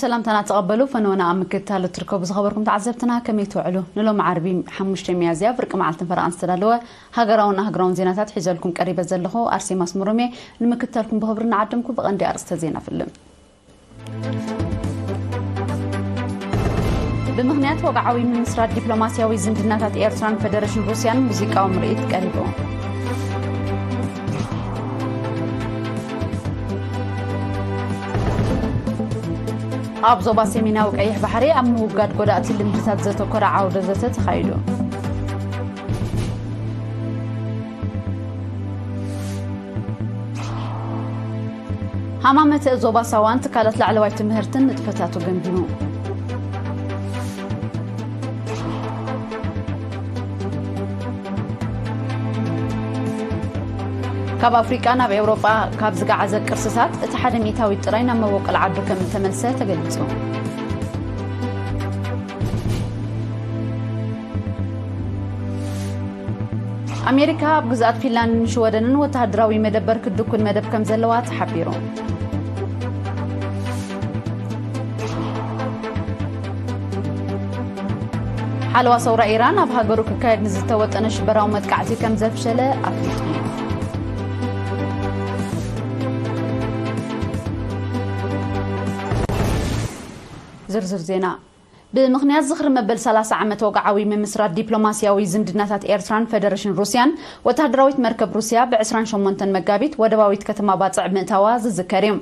ሰላምታና ተቐበሉ። ፈነወና ኣብ ምክትታል እትርከቡ ዝኸበርኩም ተዓዘብትና ከመይ ትውዕሉ? ንሎም ዓርቢ ሓሙሽተ ሚያዝያ ፍርቂ መዓልትን ፈረቓን ዝተዳለወ ሃገራውን ኣህጉራውን ዜናታት ሒዘልኩም ቀሪበ ዘለኹ ኣርሴማስ ሙሩሜ። ንምክትታልኩም ብኽብሪ እናዓደምኩ ብቐንዲ ኣርእስተ ዜና ፍልም። ብምኽንያት ወግዓዊ ምምስራት ዲፕሎማስያዊ ዝምድናታት ኤርትራን ፈደረሽን ሩስያን ሙዚቃዊ ምርኢት ቀሪቡ። ኣብ ዞባ ሰሜናዊ ቀይሕ ባሕሪ ኣብ ምውጋድ ጎዳእቲ ልምድታት ዘተኮረ ዓውደ ዘተ ተኻይዱ። ሃማመተ ዞባ ሳዋን ትካላት ላዕለዋይ ትምህርትን ንጥፈታቱ ገምጊሙ። ካብ ኣፍሪቃ ናብ ኤውሮጳ ካብ ዝገዓዘ ቅርስታት እቲ ሓደ ሚእታዊት ጥራይ ናብ መበቆል ዓዱ ከም እተመልሰ ተገሊጹ። ኣሜሪካ ኣብ ግዝኣት ፊንላንድን ሽወደንን ወተሃደራዊ መደበር ክድኩን መደብ ከም ዘለዋ ተሓቢሩ። ሓለዋ ሰውራ ኢራን ኣብ ሃገሩ ክካየድ ንዝተወጠነ ሽበራዊ መጥቃዕቲ ከም ዘፍሸለ ኣፍሊጡ። ዝርዝር ዜና። ብምኽንያት ዝኽሪ መበል ሰላሳ ዓመት ወግዓዊ ምምስራት ዲፕሎማስያዊ ዝምድናታት ኤርትራን ፈደረሽን ሩስያን፣ ወተሃደራዊት መርከብ ሩስያ ብ ዕስራን ሸሞንተን መጋቢት ወደባዊት ከተማ ባጽዕ ምእታዋ ዝዝከር እዩ።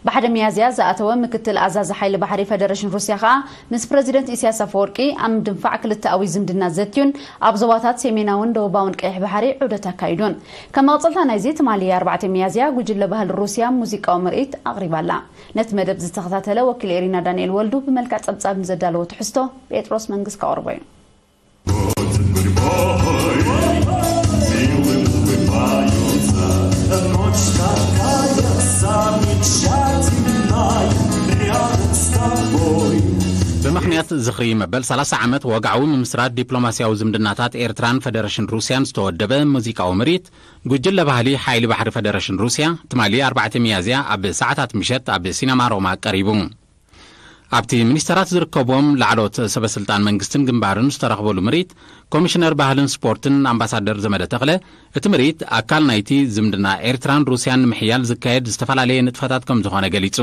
ብሓደ ሚያዝያ ዝኣተወ ምክትል ኣዛዚ ሓይሊ ባሕሪ ፈደረሽን ሩስያ ከኣ ምስ ፕረዚደንት ኢሳያስ ኣፈወርቂ ኣብ ምድንፋዕ ክልተኣዊ ዝምድና ዘትዩን ኣብ ዞባታት ሰሜናውን ደቡባውን ቀይሕ ባሕሪ ዑደት ኣካይዱን። ከም መቐጸልታ ናይዚ፣ ትማሊ ኣርባዕተ ሚያዝያ ጉጅለ ባህሊ ሩስያ ሙዚቃዊ ምርኢት ኣቕሪባ'ላ። ነቲ መደብ ዝተኸታተለ ወኪል ኤሪና ዳንኤል ወልዱ ብመልክዕ ጸብጻብ ንዘዳለዎ ትሕዝቶ ጴጥሮስ መንግስ ከቕርቦ እዩ። ብምኽንያት ዝኽሪ መበል ሰላሳ ዓመት ወግዓዊ ምምስራት ዲፕሎማስያዊ ዝምድናታት ኤርትራን ፈደረሽን ሩስያን ዝተወደበ ሙዚቃዊ ምርኢት፣ ጉጅለ ባህሊ ሓይሊ ባሕሪ ፈደረሽን ሩስያ ትማሊ ኣርባዕተ ሚያዝያ ኣብ ሰዓታት ምሸት ኣብ ሲነማ ሮማ ቀሪቡ። ኣብቲ ሚኒስተራት ዝርከብዎም ላዕለዎት ሰበስልጣን መንግስትን ግንባርን ዝተረኽበሉ ምርኢት፣ ኮሚሽነር ባህልን ስፖርትን ኣምባሳደር ዘመደ ተኽለ፣ እቲ ምርኢት ኣካል ናይቲ ዝምድና ኤርትራን ሩስያን ንምሕያል ዝካየድ ዝተፈላለየ ንጥፈታት ከም ዝኾነ ገሊጹ።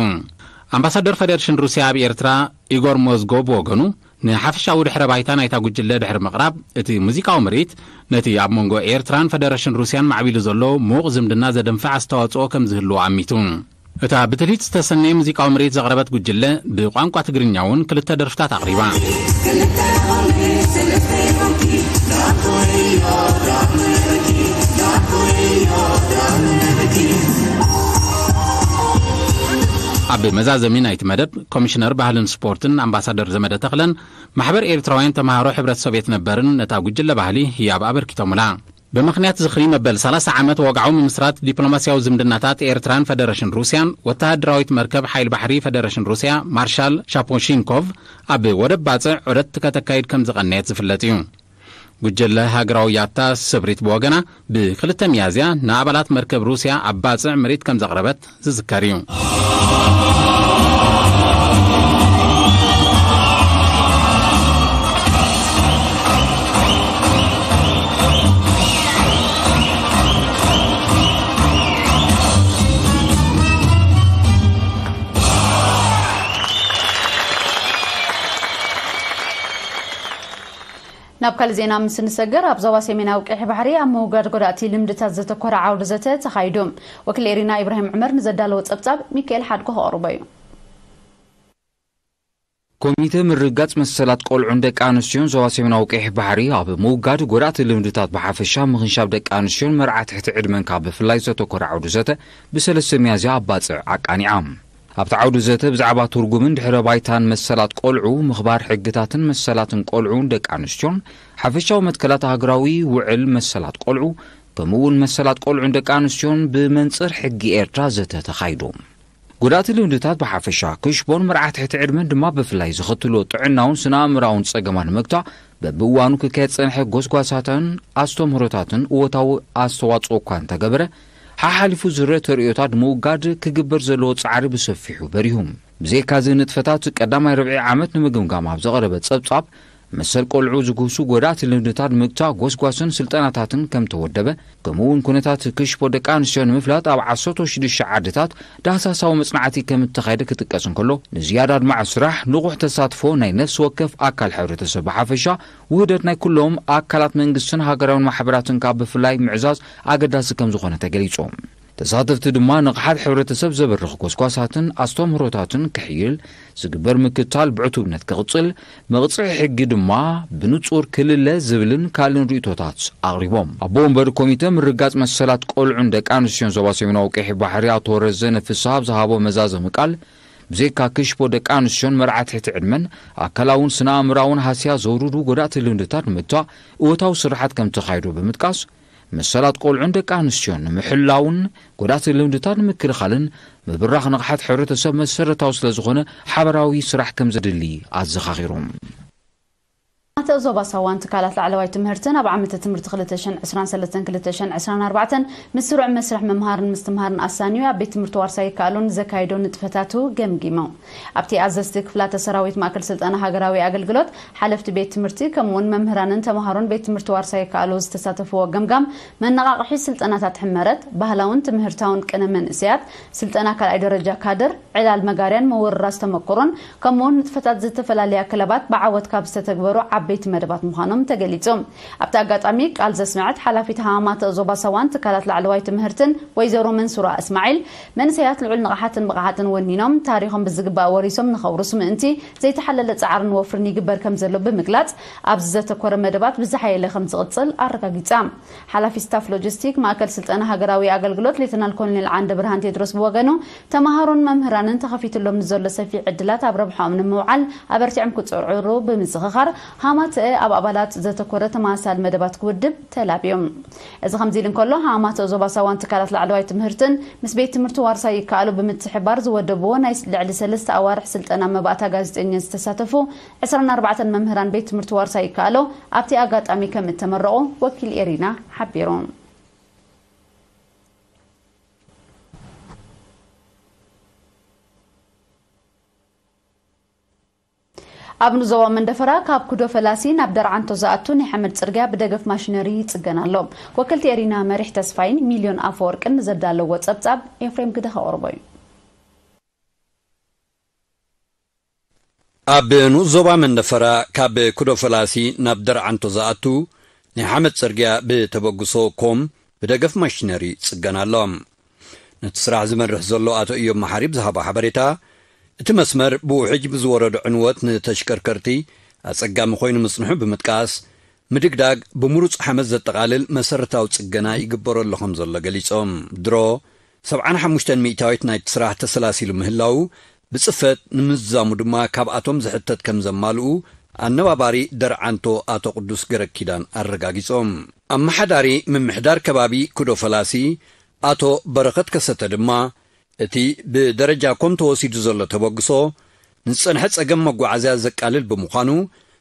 ኣምባሳደር ፈደረሽን ሩስያ ኣብ ኤርትራ ኢጎር ሞዝጎ ብወገኑ፣ ንሓፈሻዊ ድሕረ ባይታ ናይታ ጉጅለ ድሕሪ ምቕራብ፣ እቲ ሙዚቃዊ ምርኢት ነቲ ኣብ መንጎ ኤርትራን ፈደረሽን ሩስያን ማዕቢሉ ዘሎ ምዉቕ ዝምድና ዘደንፍዕ ኣስተዋጽኦ ከም ዝህልዎ ኣሚቱ። እታ ብትልሂት ዝተሰነየ ሙዚቃዊ ምርኢት ዘቕረበት ጉጅለ፣ ብቋንቋ ትግርኛ እውን ክልተ ደርፍታት ኣቕሪባ። ኣብ መዛዘሚ ናይቲ መደብ፣ ኮሚሽነር ባህልን ስፖርትን ኣምባሳደር ዘመደ ተኽለን ማሕበር ኤርትራውያን ተማሃሮ ሕብረት ሶቭየት ነበርን ነታ ጉጅለ ባህሊ ህያብ ኣበርኪቶምላ። ብምኽንያት ዝኽሪ መበል ሰላሳ ዓመት ወግዓዊ ምምስራት ዲፕሎማስያዊ ዝምድናታት ኤርትራን ፈደረሽን ሩስያን፣ ወተሃደራዊት መርከብ ሓይሊ ባሕሪ ፈደረሽን ሩስያ ማርሻል ሻፖሺንኮቭ ኣብ ወደብ ባጽዕ ዑደት ከተካይድ ከም ዝቐነየት ዝፍለጥ እዩ። ጉጀለ ሃገራዊ ያታ ስብሪት ብወገና፣ ብክልተ ሚያዝያ ንኣባላት መርከብ ሩስያ ኣብ ባጽዕ ምርኢት ከም ዘቕረበት ዝዝከር እዩ። ናብ ካልእ ዜና ምስ እንሰገር፣ ኣብ ዞባ ሰሜናዊ ቀይሕ ባሕሪ ኣብ ምውጋድ ጎዳእቲ ልምድታት ዘተኮረ ዓውዲ ዘተ ተኻይዱ። ወኪል ኤሪና ኢብራሂም ዑመር ንዘዳለዎ ጸብጻብ ሚካኤል ሓድጎ ከቕርቦ እዩ። ኮሚተ ምርግጋጽ መሰላት ቆልዑን ደቂ ኣንስትዮን ዞባ ሰሜናዊ ቀይሕ ባሕሪ ኣብ ምውጋድ ጎዳእቲ ልምድታት ብሓፈሻ፣ ምኽንሻብ ደቂ ኣንስትዮን መርዓ ትሕቲ ዕድመን ካብ ብፍላይ ዘተኮረ ዓውዲ ዘተ ብሰለስተ ሚያዝያ ኣብ ባጽዕ ኣቃኒዓ። ኣብቲ ዓውዲ ዘተ ብዛዕባ ትርጉምን ድሕረ ባይታን መሰላት ቆልዑ፣ ምኽባር ሕግታትን መሰላትን ቆልዑን ደቂ ኣንስትዮን፣ ሓፈሻዊ መትከላት ሃገራዊ ውዕል መሰላት ቆልዑ፣ ከምኡ እውን መሰላት ቆልዑን ደቂ ኣንስትዮን ብመንጽር ሕጊ ኤርትራ ዘተ ተኻይዱ። ጎዳእቲ ልምድታት ብሓፈሻ፣ ክሽቦን መርዓ ትሕቲ ዕድመን ድማ ብፍላይ ዘኸትሎ ጥዕናውን ስነ ኣእምራውን ጸገማት ንምግታእ በብእዋኑ ክካየድ ዝጸንሐ ጎስጓሳትን ኣስተምህሮታትን እወታዊ ኣስተዋጽኦ እኳ እንተገበረ፣ ሓሓሊፉ ዝረአ ተርእዮታት ንምውጋድ ክግበር ዘለዎ ጻዕሪ ብሰፊሑ በሪሁ። ብዘይካዚ ንጥፈታት ቀዳማይ ርብዒ ዓመት ንምግምጋም ኣብ ዘቐረበ ጸብጻብ፣ መሰል ቆልዑ ዝጉህሱ ጎዳእቲ ልምድታት ንምግታእ ጎስጓስን ስልጠናታትን ከም ተወደበ፣ ከምኡ እውን ኩነታት ክሽፎ ደቂ ኣንስትዮ ንምፍላጥ ኣብ ዓሰርተ ሽዱሽተ ዓድታት ዳህሳሳዊ መጽናዕቲ ከም እተኻየደ ክጥቀስ እንከሎ፣ ንዝያዳ ኣድማዒ ስራሕ ንቑሕ ተሳትፎ ናይ ነፍሲ ወከፍ ኣካል ሕብረተሰብ ብሓፈሻ፣ ውህደት ናይ ኩሎም ኣካላት መንግስትን ሃገራውን ማሕበራትን ካብ ብፍላይ ምዕዛዝ ኣገዳሲ ከም ዝኾነ ተገሊጹ። ተሳተፍቲ ድማ ንቕሓት ሕብረተሰብ ዘበርኽ ጎስጓሳትን ኣስተምህሮታትን ክሕይል፣ ዝግበር ምክትታል ብዕቱብነት ክቕጽል፣ መቕጽዒ ሕጊ ድማ ብንጹር ክልለ ዝብልን ካልእን ርእይቶታት ኣቕሪቦም። ኣቦ ወንበር ኮሚተ ምርጋጽ መሰላት ቆልዑን ደቂ ኣንስትዮን ዞባ ሰሜናዊ ቀይሕ ባሕሪ ኣቶ ረዘነ ፍስሃ ኣብ ዝሃቦ መዛዘሚ ቃል፣ ብዘይካ ክሽፎ ደቂ ኣንስትዮን መርዓ ትሕቲ ዕድመን ኣካላውን ስነ ኣእምራውን ሃስያ ዘውርዱ ጎዳእቲ ልምድታት ንምግታእ እወታዊ ስራሓት ከም ተኻይዱ ብምጥቃስ፣ መሰላት ቆልዑን ደቂ ኣንስትዮን ንምሕላውን ጎዳእቲ ልምድታት ንምክልኻልን ምብራኽ ንቕሓት ሕብረተሰብ መሰረታዊ ስለ ዝኾነ ሓበራዊ ስራሕ ከም ዘድሊ ኣዘኻኺሮም። ኣተ ዞባ ሳዋን ትካላት ላዕለዋይ ትምህርትን ኣብ ዓመተ ትምህርቲ ክልተ ሽሕን ዕስራን ሰለስተን ክልተ ሽሕን ዕስራን ኣርባዕተን ምስ ስሩዕ መስርሕ ምምሃርን ምስትምሃርን ኣሳንዩ ኣብ ቤት ትምህርቲ ዋርሳይ ይከኣሉን ዘካየዶ ንጥፈታቱ ገምጊሙ። ኣብቲ ኣዘዝቲ ክፍላተ ሰራዊት ማእከል ስልጠና ሃገራዊ ኣገልግሎት፣ ሓለፍቲ ቤት ትምህርቲ ከምኡውን መምህራንን ተምሃሮን ቤት ትምህርቲ ዋርሳይ ይከኣሉ ዝተሳተፍዎ ገምጋም መነቓቕሒ ስልጠናታት ሕመረት፣ ባህላውን ትምህርታውን ቅነ መንእሰያት፣ ስልጠና ካልኣይ ደረጃ ካድር፣ ዕላል መጋርያን ምውርራስ ተመክሮን ከምኡውን ንጥፈታት ዝተፈላለያ ክለባት ብዓወት ካብ ዝተተግበሩ ዓበይቲ መደባት ምዃኖም ተገሊጹ። ኣብቲ ኣጋጣሚ ቃል ዘስመዐት ሓላፊት ሃማማተ ዞባ ሳዋን ትካላት ላዕለዋይ ትምህርትን ወይዘሮ መንሱራ እስማዒል፣ መንእሰያት ልዑል ንቕሓትን ብቕዓትን ወኒኖም ታሪኾም ብዝግባእ ወሪሶም ንኸውርሱ ምእንቲ ዘይተሓለለ ጻዕርን ወፍርን ይግበር ከም ዘሎ ብምግላጽ፣ ኣብዚ ዘተኮረ መደባት ብዝሓየለ ከም ዝቕጽል ኣረጋጊጻ። ሓላፊ ስታፍ ሎጂስቲክ ማእከል ስልጠና ሃገራዊ ኣገልግሎት ሌተናል ኮሎኔል ዓንደ ብርሃን ቴድሮስ ብወገኑ፣ ተምሃሮን መምህራንን ተኸፊትሎም ንዘሎ ሰፊሕ ዕድላት ኣብ ረብሓኦም ንምውዓል ኣበርቲዖም ክጽዕሩ ብምዝኽኻር፣ ሃማተአ ኣብ ኣባላት ዘተኮረ ተመሳሳሊ መደባት ክውድብ ተላብዮም። እዚ ከምዚ ኢሉ እንከሎ፣ ሃማተአ ዞባ ሳዋን ትካላት ላዕለዋይ ትምህርትን ምስ ቤት ትምህርቲ ዋርሳይ ይከኣሉ ብምትሕባር ዝወደብዎ ናይ ልዕሊ ሰለስተ ኣዋርሕ ስልጠና መባእታ ጋዜጠኛ ዝተሳተፉ ዕስራን ኣርባዕተን መምህራን ቤት ትምህርቲ ዋርሳይ ይከኣሉ ኣብቲ ኣጋጣሚ ከም እተመረቑ ወኪል ኤሪና ሓቢሩ። ኣብ ንዞባ መንደፈራ ካብ ኩዶ ፈላሲ ናብ ደርዓንቶ ዝኣቱ ናይ ሓመድ ጽርግያ ብደገፍ ማሽነሪ ይጽገን ኣሎ። ወከልቲ ኤሪና መሪሕ ተስፋይን ሚልዮን ኣፈወርቅን ንዘዳለዎ ጸብጻብ ኤፍሬም ግደ ከቕርቦ እዩ። ኣብ ንኡስ ዞባ መንደፈራ ካብ ኩዶ ፈላሲ ናብ ደርዓንቶ ዝኣቱ ናይ ሓመድ ጽርግያ ብተበግሶ ኮም ብደገፍ ማሽነሪ ይጽገን ኣሎ። ነቲ ስራሕ ዝመርሕ ዘሎ ኣቶ እዮም መሓሪ ብዝሃቦ ሓበሬታ፣ እቲ መስመር ብውሕጅ ብዝወረዶ ዕንወት ንተሽከርከርቲ ኣጸጋሚ ኮይኑ ምጽንሑ ብምጥቃስ፣ ምድግዳግ ብምሩጽ ሓመድ ዘጠቓልል መሰረታዊ ጽገና ይግበረሉ ከም ዘሎ ገሊጾም። ድሮ ሰብዓን ሓሙሽተን ሚእታዊት ናይቲ ስራሕ ተሰላሲሉ ምህላዉ ብጽፈት ንምዝዛሙ ድማ ካብኣቶም ዝሕተት ከም ዘማልኡ ኣነባባሪ ደርዓንቶ ኣቶ ቅዱስ ገረኪዳን ኣረጋጊጾም። ኣመሓዳሪ ምምሕዳር ከባቢ ኩዶ ፈላሲ ኣቶ በረኸት ከሰተ ድማ እቲ ብደረጃ ኮም ተወሲዱ ዘሎ ተበግሶ ንዝጸንሐ ጸገም መጓዓዝያ ዘቃልል ብምዃኑ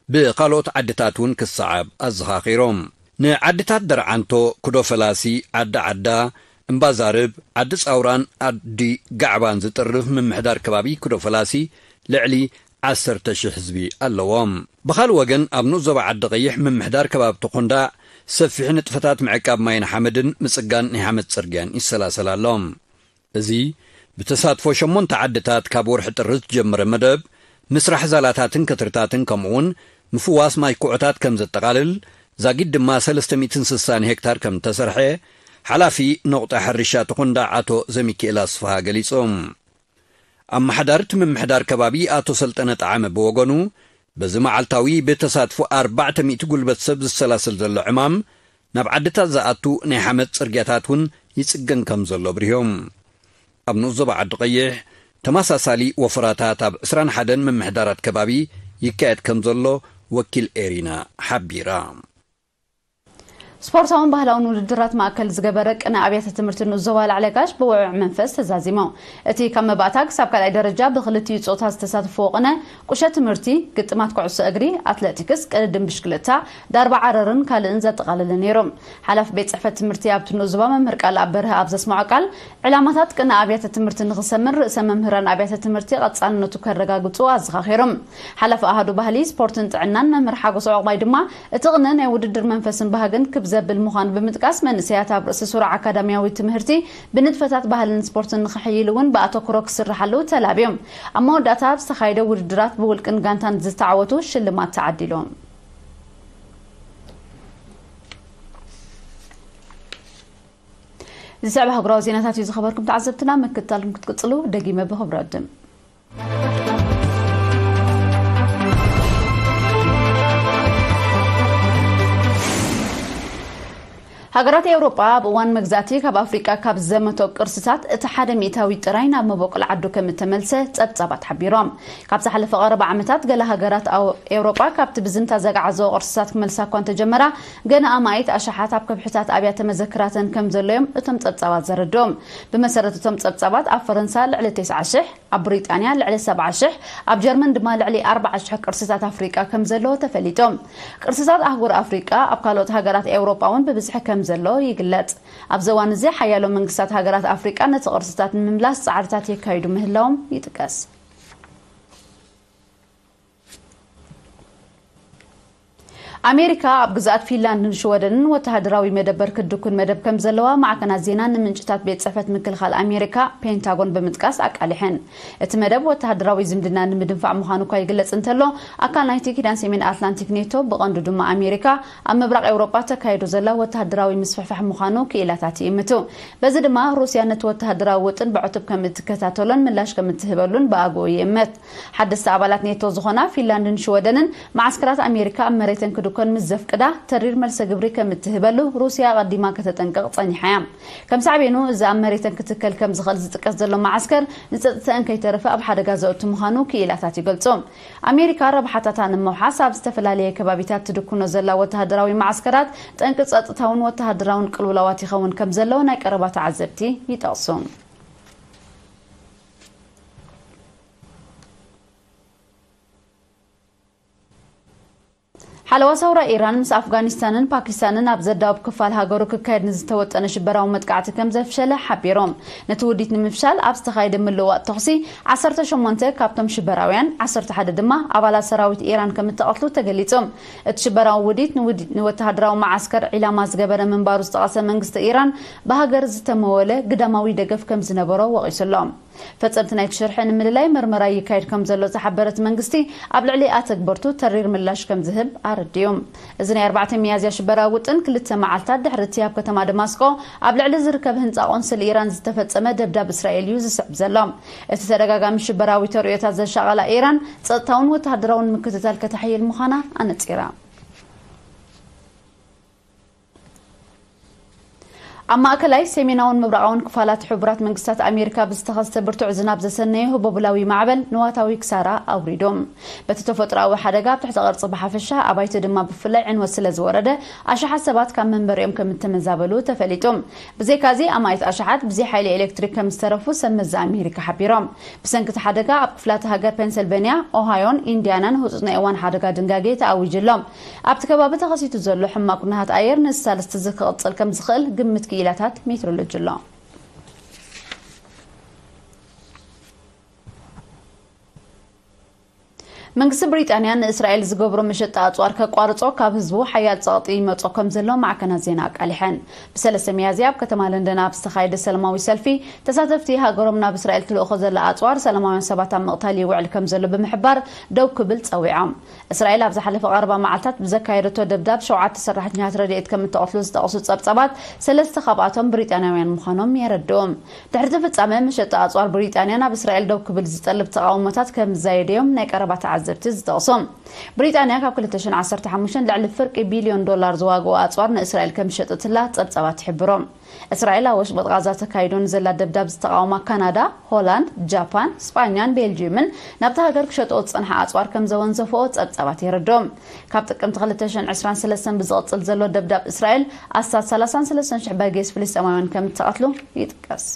ብኻልኦት ዓድታት እውን ክሰዓብ ኣዘኻኺሮም። ንዓድታት ደርዓንቶ፣ ኩዶ ፈላሲ፣ ዓዲ ዓዳ፣ እምባዛርብ፣ ዓዲ ጻውራን ዓዲ ጋዕባን ዝጥርፍ ምምሕዳር ከባቢ ኩዶ ፈላሲ ልዕሊ ዓሰርተ ሽሕ ህዝቢ ኣለዎም። ብኻልእ ወገን ኣብ ንኡስ ዞባ ዓዲ ቀይሕ ምምሕዳር ከባቢ ተኾንዳ ሰፊሕ ንጥፈታት ምዕቃብ ማይን ሓመድን ምጽጋን ናይ ሓመድ ጽርግያን ይሰላሰል ኣሎ። እዚ ብተሳትፎ ሸሞንተ ዓድታት ካብ ወርሒ ጥሪ ዝጀመረ መደብ ምስራሕ ዛላታትን ከትርታትን ከምኡውን ምፍዋስ ማይ ኩዖታት ከም ዘጠቓልል ዛጊድ ድማ ሰለስተ ሚእትን ስሳን ሄክታር ከም እተሰርሐ ሓላፊ ነቑጣ ሕርሻ ተኾንዳ ኣቶ ዘሚኪኤል ኣስፍሃ ገሊጾም። ኣመሓዳሪ እቲ ምምሕዳር ከባቢ ኣቶ ሰልጠነ ጣዓመ ብወገኑ፣ በዚ መዓልታዊ ብተሳትፎ ኣርባዕተ ሚእቲ ጉልበት ሰብ ዝሰላሰል ዘሎ ዕማም፣ ናብ ዓድታት ዝኣቱ ናይ ሓመድ ጽርግያታት እውን ይጽገን ከም ዘሎ ኣብሪሆም። ኣብ ንኡስ ዞባ ዓዲ ቀይሕ ተመሳሳሊ ወፈራታት ኣብ ዕስራን ሓደን ምምሕዳራት ከባቢ ይካየድ ከም ዘሎ ወኪል ኤሪና ሓቢራ። ስፖርታውን ባህላውን ውድድራት ማእከል ዝገበረ ቅነ ኣብያተ ትምህርቲ ንኡስ ዞባ ላዕለ ጋሽ ብውዕውዕ መንፈስ ተዛዚሙ። እቲ ካብ መባእታ ክሳብ ካልኣይ ደረጃ ብክልቲኡ ጾታ ዝተሳተፍዎ ቅነ፣ ቁሸ ትምህርቲ፣ ግጥማት ኩዕሶ እግሪ፣ ኣትሌቲክስ፣ ቅድድም ብሽክለታ፣ ዳርባ ዓረርን ካልእን ዘጠቓለለ ነይሩ። ሓላፊ ቤት ጽሕፈት ትምህርቲ ኣብቲ ንኡስ ዞባ መምህር ቃል ኣብ በርሀ ኣብ ዘስምዖ ቃል፣ ዕላማታት ቅነ ኣብያተ ትምህርቲ ንኽሰምር ርእሰ መምህራን ኣብያተ ትምህርቲ ቀጻልነቱ ከረጋግጹ ኣዘኻኺሮም። ሓላፊ ኣሃዱ ባህሊ፣ ስፖርትን ጥዕናን መምህር ሓጎስ ዑቕባይ ድማ፣ እቲ ቅነ ናይ ውድድር መንፈስን ባህግን ክብ ዘብል ምዃኑ ብምጥቃስ፣ መንእሰያት ኣብ ርእሲ ስሩዕ ኣካዳሚያዊ ትምህርቲ ብንጥፈታት ባህልን ስፖርትን ንኽሕይል እውን ብኣተኩሮ ክስርሓሉ ተላብዮም። ኣብ መወዳእታ ኣብ ዝተኻየደ ውድድራት ብውልቅን ጋንታን ዝተዓወቱ ሽልማት ተዓዲሎም። ዝስዕብ ኣህጉራዊ ዜናታት እዩ ዝኸበርኩም ተዓዘብትና፣ ምክትታልኩም ክትቅጽሉ ደጊመ ብኽብሪ ዕድም። ሃገራት ኤውሮጳ ኣብ እዋን መግዛእቲ ካብ ኣፍሪቃ ካብ ዘመቶ ቅርስታት እቲ ሓደ ሚእታዊ ጥራይ ናብ መበቆል ዓዱ ከም እተመልሰ ጸብጻባት ሓቢሮም። ካብ ዝሓለፈ ቀረባ ዓመታት ገለ ሃገራት ኣው-፣ ኤውሮጳ ካብቲ ብዝምታ ዘግዓዘኦ ቅርስታት ክመልሳ እኳ እንተጀመራ፣ ገና ኣማኢት ኣሽሓት ኣብ ከብሕታት ኣብያተ መዘክራተን ከም ዘለዮም እቶም ጸብጻባት ዘረድኦም። ብመሰረት እቶም ጸብጻባት ኣብ ፈረንሳ ልዕሊ ተስዓ ሽሕ፣ ኣብ ብሪጣንያ ልዕሊ ሰብዓ ሽሕ፣ ኣብ ጀርመን ድማ ልዕሊ ኣርብዓ ሽሕ ቅርስታት ኣፍሪቃ ከም ዘለዎ ተፈሊጦም። ቅርስታት ኣህጉር ኣፍሪቃ ኣብ ካልኦት ሃገራት ኤውሮጳ እውን ብብዝሒ ከም ዘሎ ይግለጽ። ኣብዚ እዋን እዚ ሓያሎ መንግስታት ሃገራት ኣፍሪቃ ነቲ ቅርስታት ንምምላስ ጻዕርታት የካይዱ ምህላዎም ይጥቀስ። ኣሜሪካ ኣብ ግዝኣት ፊንላንድን ሽወደንን ወተሃደራዊ መደበር ክትድኩን መደብ ከም ዘለዋ ማዕከናት ዜና ንምንጭታት ቤት ጽሕፈት ምክልኻል ኣሜሪካ ፔንታጎን ብምጥቃስ ኣቃሊሐን። እቲ መደብ ወተሃደራዊ ዝምድና ንምድንፋዕ ምዃኑ እኳ ይግለጽ እንተሎ፣ ኣካል ናይቲ ኪዳን ሰሜን ኣትላንቲክ ኔቶ፣ ብቐንዱ ድማ ኣሜሪካ፣ ኣብ ምብራቕ ኤውሮጳ ተካይዶ ዘላ ወተሃደራዊ ምስፍሕፋሕ ምዃኑ ክኢላታት ይእምቱ። በዚ ድማ ሩስያ ነቲ ወተሃደራዊ ውጥን ብዕቱብ ከም እትከታተሎን ምላሽ ከም እትህበሉን ብኣግኡ ይእመት። ሓደስቲ ኣባላት ኔቶ ዝኾና ፊንላንድን ሽወደንን፣ መዓስከራት ኣሜሪካ ኣብ መሬተን ክድኮን ምስ ዘፍቅዳ፣ ተሪር መልሰ ግብሪ ከም እትህበሉ ሩስያ ኣቐዲማ ከተጠንቅቕ ጸኒሓ እያ። ከም ሳዕቤኑ፣ እዚ ኣብ መሬተን ክትከል ከም ዝኽእል ዝጥቀስ ዘሎ መዓስከር፣ ንጸጥታኣን ከይተረፈ ኣብ ሓደጋ ዘእቱ ምዃኑ ክኢላታት ይገልጹ። ኣሜሪካ ረብሓታታ ንምውሓስ ኣብ ዝተፈላለየ ከባቢታት ትድኩኖ ዘላ ወተሃደራዊ መዓስከራት፣ ጠንቂ ጸጥታውን ወተሃደራውን ቅልውላዋት ይኸውን ከም ዘሎ ናይ ቀረባ ተዓዘብቲ ይጠቕሱ። ሓለዋ ሰውራ ኢራን ምስ ኣፍጋኒስታንን ፓኪስታንን ኣብ ዘዳውብ ክፋል ሃገሩ ክካየድ ንዝተወጠነ ሽበራዊ መጥቃዕቲ ከም ዘፍሸለ ሓቢሮም። ነቲ ውዲት ንምፍሻል ኣብ ዝተኻየደ ምልውዋጥ ተኹሲ፣ ዓሰርተ ሸሞንተ ካብቶም ሽበራውያን፣ ዓሰርተ ሓደ ድማ ኣባላት ሰራዊት ኢራን ከም እተቐትሉ ተገሊጹ። እቲ ሽበራዊ ውዲት ንውዲ-፣ ንወተሃደራዊ መዓስከር ዒላማ ዝገበረ ምንባሩ ዝጠቐሰ መንግስቲ ኢራን፣ ብሃገር ዝተመወለ ግዳማዊ ደገፍ ከም ዝነበሮ ወቒሱ ኣሎ። ፈጸምቲ ናይቲ ሽርሒ ንምልላይ መርመራ ይካየድ ከም ዘሎ ዝሓበረ እቲ መንግስቲ፣ ኣብ ልዕሊ ኣተግበርቱ ተሪር ምላሽ ከም ዝህብ ኣረዲኡ። እዚ ናይ ኣርባዕተ ሚያዝያ ሽበራዊ ውጥን ክልተ መዓልታት ድሕሪ እቲ ኣብ ከተማ ደማስቆ ኣብ ልዕሊ ዝርከብ ህንጻ ቆንስል ኢራን ዝተፈጸመ ደብዳብ እስራኤል እዩ ዝስዕብ ዘሎ። እቲ ተደጋጋሚ ሽበራዊ ተርእዮታት ዘሻቐላ ኢራን፣ ጸጥታውን ወተሃደራውን ምክትታል ከተሕይል ምዃና ኣነጺራ። ኣብ ማእከላይ፣ ሰሜናውን ምብራቓውን ክፋላት ሕቡራት መንግስታት ኣሜሪካ ብዝተኸስተ ብርቱዕ ዝናብ ዘሰነየ ህቦብላዊ ማዕበል ንዋታዊ ክሳራ ኣውሪዱ። በቲ ተፈጥሮኣዊ ሓደጋ፣ ኣብ ትሕቲ ቅርጺ ብሓፈሻ፣ ኣባይቲ ድማ ብፍላይ ዕንወት ስለ ዝወረደ፣ ኣሽሓት ሰባት ካብ መንበሪኦም ከም እተመዛበሉ ተፈሊጡ። ብዘይካዚ፣ ኣማኢት ኣሽሓት ብዘይ ሓይሊ ኤሌክትሪክ ከም ዝተረፉ ሰብ መዚ ኣሜሪካ ሓቢሮም። ብሰንኪ እቲ ሓደጋ፣ ኣብ ክፍላተ ሃገር ፔንሰልቬንያ፣ ኦሃዮን ኢንዲያናን ህጹጽ ናይ እዋን ሓደጋ ድንጋጌ ተኣዊጁ ኣሎ። ኣብቲ ከባቢ ተኸሲቱ ዘሎ ሕማቕ ኩነታት ኣየር ንሳልስቲ እዚ ክቕጽል ከም ዝኽእል ግምት ክኢላታት ሜትሮሎጂ ኣሎ። መንግስቲ ብሪጣንያ ንእስራኤል ዝገብሮ መሸጣ ኣጽዋር ከቋርጾ ካብ ህዝቡ ሓያል ጸቕጢ ይመጾ ከም ዘሎ ማዕከናት ዜና ኣቃሊሐን። ብሰለስተ ሚያዝያ ኣብ ከተማ ለንደን ኣብ ዝተኻየደ ሰላማዊ ሰልፊ፣ ተሳተፍቲ ሃገሮም ናብ እስራኤል ትልእኾ ዘላ ኣጽዋር ሰላማውያን ሰባት ኣብ ምቕታል ይውዕል ከም ዘሎ ብምሕባር ደው ክብል ጸዊዖም። እስራኤል ኣብ ዝሓለፈ ቀረባ መዓልታት ብዘካየደቶ ደብዳብ ሸውዓተ ሰራሕተኛታት ረድኤት ከም እተቐትሉ ዝጠቕሱ ጸብጻባት፣ ሰለስተ ካብኣቶም ብሪጣንያውያን ምዃኖም የረድኡ። ድሕሪ እቲ ፍጻመ፣ መሸጣ ኣጽዋር ብሪጣንያ ናብ እስራኤል ደው ክብል ዝጠልብ ተቓውሞታት ከም ዝዛየደ እዮም ናይ ቀረባ ዘብቲ ዝጠቕሶም። ብሪጣንያ ካብ ክልተ ሽሕን ዓሰርተ ሓሙሽተን ልዕሊ ፍርቂ ቢልዮን ዶላር ዝዋግኡ ኣጽዋር ንእስራኤል ከም ዝሸጠትላ ጸብጻባት ይሕብሮ። እስራኤል ኣብ ወሽመጥ ቓዛ ተካይዶ ንዘላ ደብዳብ ዝተቓወማ ካናዳ፣ ሆላንድ፣ ጃፓን፣ ስጳኛን ቤልጅዩምን ናብታ ሃገር ክሸጥኦ ዝጸንሓ ኣጽዋር ከም ዘወንዘፍኦ ጸብጻባት የረድኦም። ካብ ጥቅምቲ ክልተ ሽሕን ዕስራን ሰለስተን ብዝቕጽል ዘሎ ደብዳብ እስራኤል ኣስታት ሰላሳን ሰለስተን ሽሕ በርጌስ ፍልስጤማውያን ከም እተቐትሉ ይጥቀስ።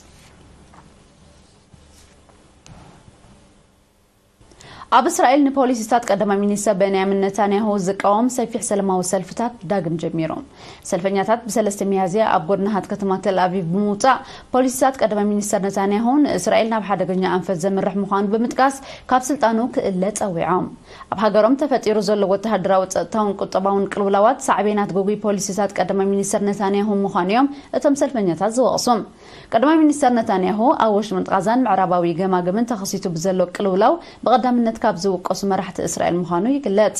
ኣብ እስራኤል ንፖሊሲታት ቀዳማይ ሚኒስተር ቤንያሚን ነታንያሁ ዝቃወም ሰፊሕ ሰላማዊ ሰልፍታት ዳግም ጀሚሩ። ሰልፈኛታት ብሰለስተ ሚያዝያ ኣብ ጎድናሃት ከተማ ተል ኣቪቭ ብምውጻእ፣ ፖሊሲታት ቀዳማይ ሚኒስተር ነታንያሁ ንእስራኤል ናብ ሓደገኛ ኣንፈት ዘምርሕ ምዃኑ ብምጥቃስ፣ ካብ ስልጣኑ ክእለ ጸዊዖም። ኣብ ሃገሮም ተፈጢሩ ዘሎ ወተሃደራዊ፣ ጸጥታውን ቁጠባውን ቅልውላዋት ሳዕቤናት ግጉይ ፖሊሲታት ቀዳማይ ሚኒስተር ነታንያሁ ምዃኑ እዮም እቶም ሰልፈኛታት ዝወቕሱ። ቀዳማይ ሚኒስተር ነታንያሁ ኣብ ወሽመጥ ቓዛን ምዕራባዊ ገማግምን ተኸሲቱ ብዘሎ ቅልውላው ብቐዳምነት ካብ ዝውቀሱ መራሕቲ እስራኤል ምዃኑ ይግለጽ።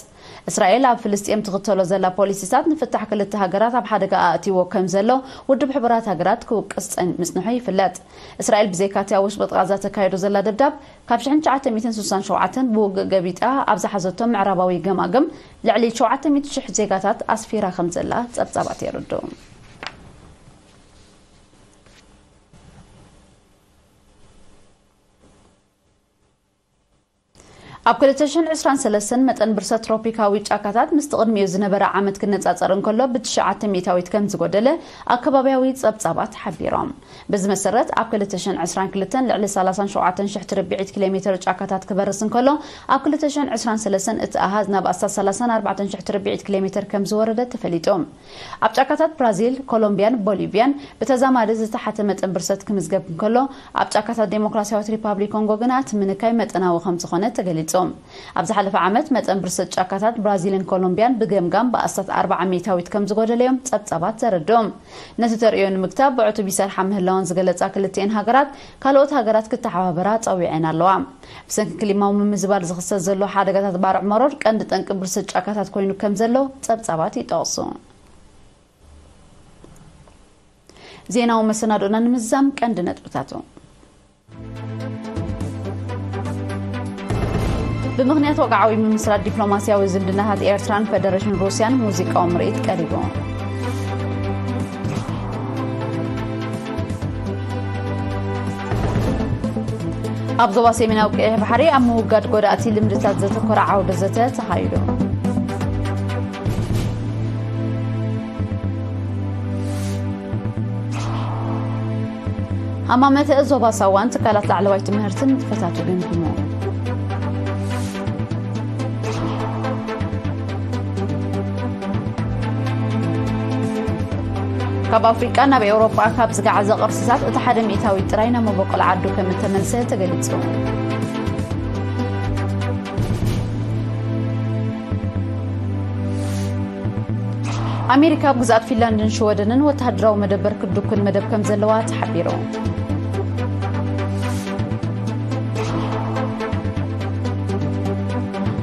እስራኤል ኣብ ፍልስጤም ትኽተሎ ዘላ ፖሊሲታት ንፍታሕ ክልተ ሃገራት ኣብ ሓደጋ ኣእትይዎ ከም ዘሎ ውድብ ሕቡራት ሃገራት ክውቅስ ጸን-፣ ምጽንሑ ይፍለጥ። እስራኤል ብዘይካቲ ኣብ ወሽመጥ ቓዛ ተካይዶ ዘላ ደብዳብ ካብ ሽሕን ትሽዓተ ሚእትን ስሳን ሸውዓተን ብውግእ ገቢጣ ኣብ ዝሓዘቶ ምዕራባዊ ገማግም ልዕሊ ሸውዓተ ሚእቲ ሽሕ ዜጋታት ኣስፊራ ከም ዘላ ጸብጻባት የረድኡ። ኣብ ክልተ ሽሕን ዕስራን ሰለስተን መጠን ብርሰት ትሮፒካዊ ጫካታት ምስቲ ቅድሚኡ ዝነበረ ዓመት ክነጻጸር እንከሎ ብትሽዓተ ሚእታዊት ከም ዝጎደለ ኣከባብያዊ ጸብጻባት ሓቢሮም። በዚ መሰረት ኣብ ክልተ ሽሕን ዕስራን ክልተን ልዕሊ ሰላሳን ሸውዓተን ሽሕ ትርብዒት ኪሎ ሜተር ጫካታት ክበርስ እንከሎ ኣብ ክልተ ሽሕን ዕስራን ሰለስተን እቲ ኣሃዝ ናብ ኣስታት ሰላሳን ኣርባዕተን ሽሕ ትርብዒት ኪሎ ሜተር ከም ዝወረደ ተፈሊጡ። ኣብ ጫካታት ብራዚል፣ ኮሎምቢያን ቦሊቪያን ብተዛማዲ ዝተሓተ መጠን ብርሰት ክምዝገብ እንከሎ፣ ኣብ ጫካታት ዴሞክራሲያዊት ሪፓብሊክ ኮንጎ ግና እቲ ምንካይ መጠናዊ ከም ዝኾነ ተገሊጹ። ኣብ ዝሓለፈ ዓመት መጠን ብርሰት ጫካታት ብራዚልን ኮሎምቢያን ብገምጋም ብኣስታት ኣርብዓ ሚእታዊት ከም ዝጎደለ እዮም ጸብጻባት ዘረድኡ። ነቲ ተርእዮ ንምግታእ ብዕቱብ ይሰርሓ ምህላወን ዝገለጻ ክልቲኤን ሃገራት፣ ካልኦት ሃገራት ክተሓባበራ ጸዊዐን ኣለዋ። ብሰንኪ ክሊማዊ ምምዝባል ዝኽሰት ዘሎ ሓደጋታት ባርዕ መሮር ቀንዲ ጠንቂ ብርሰት ጫካታት ኮይኑ ከም ዘሎ ጸብጻባት ይጠቕሱ። ዜናዊ መሰናዶና ንምዝዛም ቀንዲ ነጥብታቱ። ብምኽንያት ወግዓዊ ምምስራት ዲፕሎማስያዊ ዝምድናታት ኤርትራን ፈደረሽን ሩስያን ሙዚቃዊ ምርኢት ቀሪቡ። ኣብ ዞባ ሰሜናዊ ቀይሕ ባሕሪ ኣብ ምውጋድ ጎዳእቲ ልምድታት ዘተኮረ ዓውደ ዘተ ተኻይዱ። ሃማመተ ዞባ ሳዋን ትካላት ላዕለዋይ ትምህርትን ንጥፈታቱ ገምጊሙ። ካብ ኣፍሪቃ ናብ ኤውሮጳ ካብ ዝገዓዘ ቅርስታት እቲ ሓደ ሚእታዊት ጥራይ ናብ መበቆል ዓዱ ከም እተመልሰ ተገሊጹ። ኣሜሪካ ኣብ ግዝኣት ፊንላንድን ሽወደንን ወተሃደራዊ መደበር ክድኩን መደብ ከም ዘለዋ ተሓቢሩ።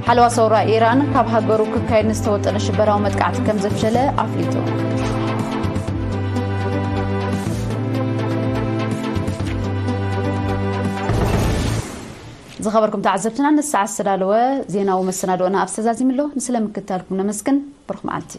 ሓለዋ ሰውራ ኢራን ካብ ሃገሩ ክካየድ ንዝተወጠነ ሽበራዊ መጥቃዕቲ ከም ዘፍሸለ ኣፍሊጡ። ዝኸበርኩም ተዓዘብትና፣ ንሰዓት ዝተዳለወ ዜናዊ መሰናዶና ኣብ ዝተዛዚምሎ፣ ንስለ ምክታልኩም ነመስግን። ብሩኽ መዓልቲ።